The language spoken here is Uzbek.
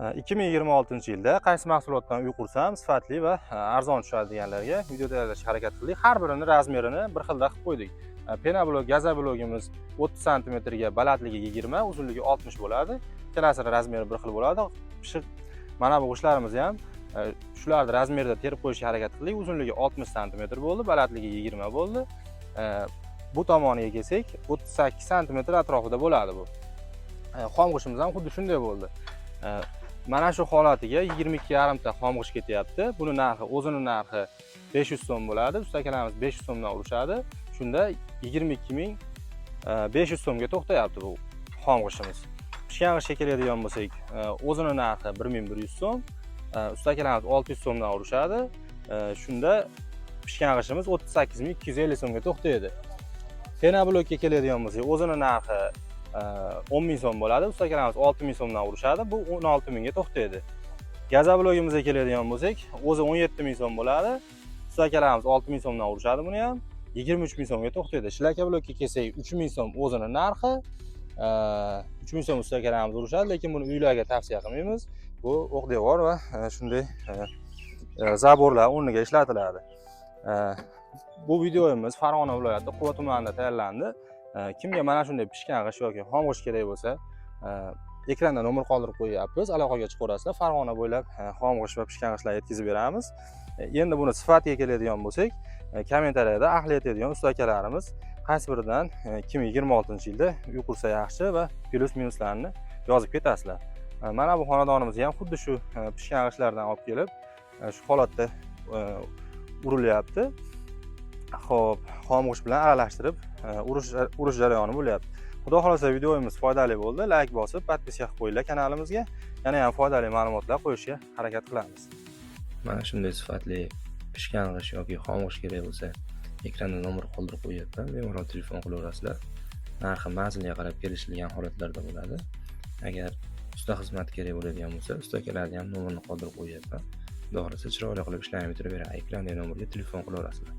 2026-yilda qaysi mahsulotdan uy qursam sifatli va arzon tushadi deganlarga video tayyorlashga harakat qildik. Har birini razmerini bir xilda qilib qo'ydik. Пеноблок, газоблок imiz 30 santimetrga, balandligi 20, uzunligi 60 bo'ladi. Ikkalasini razmeri bir xil bo'ladi. Pishiq mana bu g'ishtlarimizni ham shularni razmerida terib qo'yishga harakat qildik. Uzunligi 60 santimetr bo'ldi, balandligi 20 bo'ldi. Bu tomoniga kelsak, 38 santimetr atrofida bo'ladi bu. Xom g'ishtimiz ham xuddi shunday bo'ldi. Mana shu holatiga 22,5 ta xom g'isht ketyapti. Buni narxi, o'zini narxi 500 so'm bo'ladi. Usta akalarimiz 500 so'mdan urishadi. Shunda 22 500 so'mga to'xtayapti bu xom g'ishtimiz. Pishgan g'ishtga keladigan bo'lsak, o'zini narxi 1100 so'm. Usta akalarimiz 600 so'mdan urishadi. Shunda pishgan g'ishtimiz 38 250 so'mga to'xtaydi. Пеноблок ka keladigan bo'lsak, o'zini narxi 10 000 so'm bo'ladi. Usta akalarimiz 6000 so'mdan urishadi. Bu 16 mingga to'xtaydi. Газоблок imizga keladigan bo'lsak, o'zi 17 ming so'm bo'ladi. Usta akalarimiz 6000 so'mdan urishadi buni ham. 23 ming so'mga to'xtaydi. Шлакоблок ka kelsak, 3 ming so'm o'zini narxi. 3 ming so'm usta akalarimiz urishadi, lekin buni uylarga tavsiya qilmaymiz. Bu o'q devor va shunday забор lar o'rniga ishlatiladi. Bu videomiz Farg'ona viloyati Quva tumanida tayyorlandi. Kimga mana shunday pishgan g'isht yoki xom g'isht kerak bo'lsa, ekranda nomer qoldirib qo'yyapmiz. Aloqaga chiqaverasizlar. Farg'ona bo'ylab xom g'isht va pishgan g'ishtlar yetkazib beramiz. Endi buni sifatiga keladigan bo'lsak, kommentariyada ahli yetadigan usta akalarimiz qaysi biridan 2026-yilda uy qursa yaxshi va plyus minuslarni yozib ketasizlar. Mana bu xonadonimizga ham xuddi shu pishgan g'ishtlardan olib kelib, shu holatda urilyapti. Xo'p, xom g'isht bilan aralashtirib urish jarayoni bo'lyapti. Xudo xohlasa, videomiz foydali bo'ldi. Layk bosib, подписка qilib qo'yinglar kanalimizga. Yana ham foydali ma'lumotlar qo'yishga harakat qilamiz. Mana shunday sifatli pishgan g'isht yoki xom g'isht kerak bo'lsa, ekranda nomer qoldirib qo'yyapman, bemalol telefon qilaverasizlar. Narxi manzilga qarab kelishilgan holatlarda bo'ladi. Agar usta xizmati kerak bo'ladigan bo'lsa, usta akalarni ham nomerini qoldirib qo'yyapman. Xudo xohlasa, chiroyli qilib ishlarni bitirib beradi. Ekrandagi nomerga telefon qilaverasizlar.